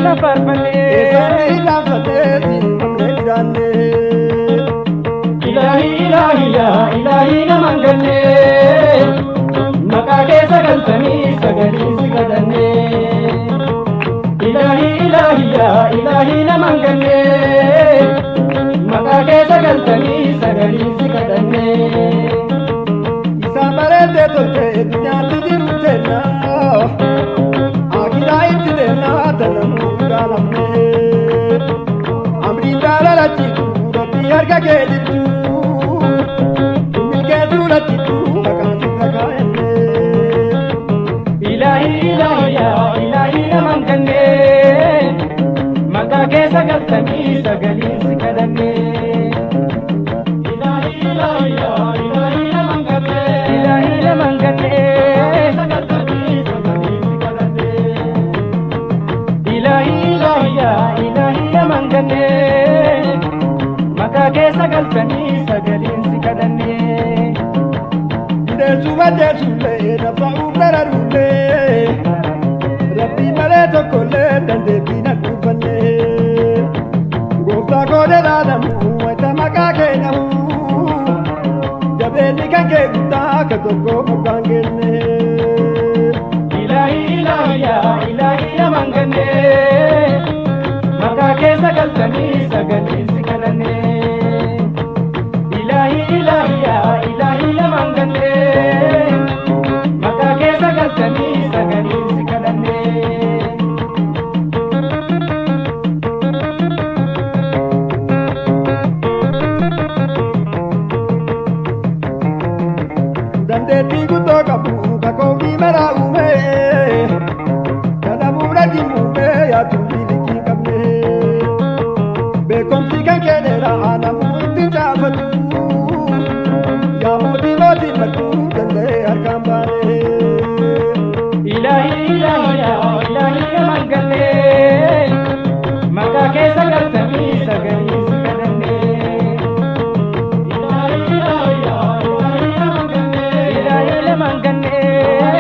Kana faarfannee. Eessaan irraanfannee siin mamnee jiraanne. Ilaahi ilaahi yaa ilaahi nama hin ganne. Maqaa kee sagaltamii sagalii si kadhanne. Ilaahi ilaahi yaa ilaahi nama hin ganne. Maqaa kee 99 si kadhanne. Isaan bareeddee tolchee addunyaatti jiru teenna. Akiraa itti deemnaa tana muudaan hafne. Amriin jaalalachiitu rabbii harka kee jirtu. Milkeessuu lachitu maqaan sirra kaa'enne. Ilaahi ilaahi yaa ilaahi nama hin ganne. Maqaa kee 99 si kadhanne. Ilaahi ilaahi yaa ilaahi nama hin ganne. Ilaahi nama hin ganne. 99 si kadhanne. Ilaahi ilaahi yaa ilaahi nama hin ganne. Maqaa kee 99 si kadhanne. Jireessuu baddeessuullee nafsa uffararuullee. Rabbii malee tokkollee dandeettii na dhuunfanne. Gooftaa koo dhalaalamu wayita maqaa kee dhahu. Jabeenyi kan kee guddaa ka tokko moggaan kenne. Ilaahi ilaahi yaa ilaahi nama hin ganne. Maqaa kee 99 si kadhanne. Ilaahi ilaahi yaa ilaahi nama hin ganne. Maqaa kee 99 si kadhanne. Dandeettii guddoo qabu kakoobii maraa uume. Kana bu'uura jimuume yaaduu bilikii qabne. Beekumsi kan kee dheeraa namuu ittiin caafatu. Yaa mootii mootii madduu danda'ee harkaan baane. Ilaahi ilaahi yaa ilaahi nama hin ganne. Maqaa kee 99 si kadhanne. Ilaahi ilaahi yaa ilaahi nama hin ganne. Ilaahi nama hin ganne.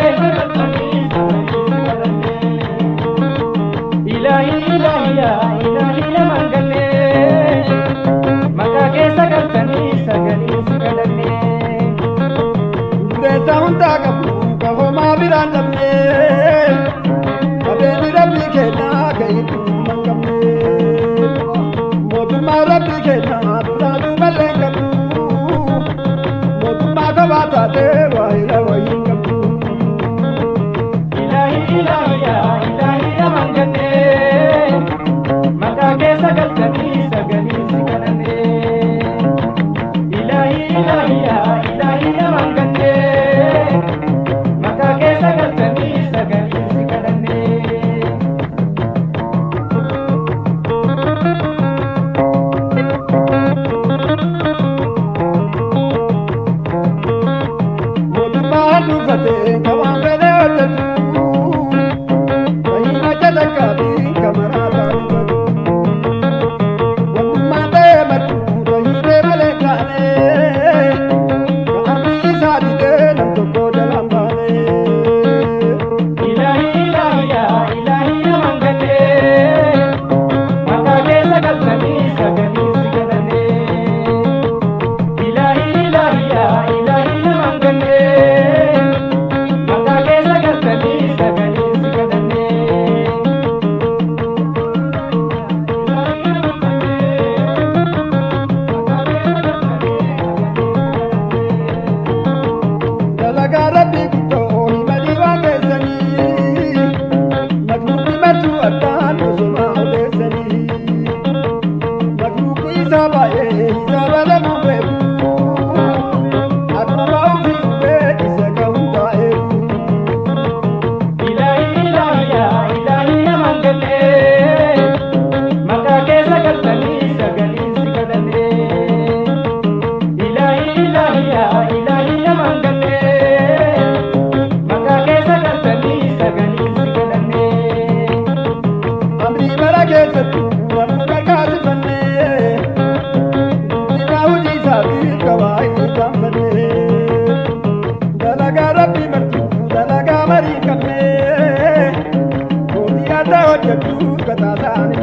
99 si kadhanne. Ilaahi ilaahi yaa ilaahi nama hin ganne. Maqaa kee 99 si kadhanne. Dureessa hundaa qabu ka homaa biraan dhabne. Qabeenyi rabbii kennaa ka hedduu hin qabne. Mootummaa rabbii kennaa duraa duuballee hin qabdu. Mootummaa kophaa taatee waayila wayii hin qabdu. Ilaahi ilaahi yaa ilaahi nama hin ganne. Maqaa kee 99 si kadhanne. Ilaahi ilaahi yaa ilaahi nama hin ganne. Maqaa kee 99 si kadhanne. Mootummaa dhuunfatee ka waan fedhe hojjetu. Fayyina jalakkaa fi ka maraa taa'uufatu. Wannummaa ta'ee maddu fayyidee malee taane. Ka amri isaa didee nam tokko jalaan baane. Ilaahi ilaahi yaa ilaahi nama hin ganne. Maqaa kee 99 si kadhanne. Ilaahi ilaahi yaa ilaahi nama hin ganne. Maqaa kee 99 si kadhanne. Dalagaa rabbii guddoo himanii waan keessanii. Makluuqni martuu addaan osuma odeessanii. Makluuqni isaa baay'ee hisaaba lamuu beeku. Akkuma ofii hubee isa ka hundaa eegu. Ilaahi ilaahi yaa ilaahi nama hin ganne. Maqaa kee 99 si kadhanne. Ilaahi ilaahi yaa ilaahi nama hin ganne. Maqaa kee 99 si kadhanne. Amrii bara keessattuu namuu gargaarsifanne. Guddina hojii isaatiif gabaa inni taanfanne. Dalagaa rabbii martuu dalagaa marii qabne. Mootii adda hojjetu Gataa isaanii.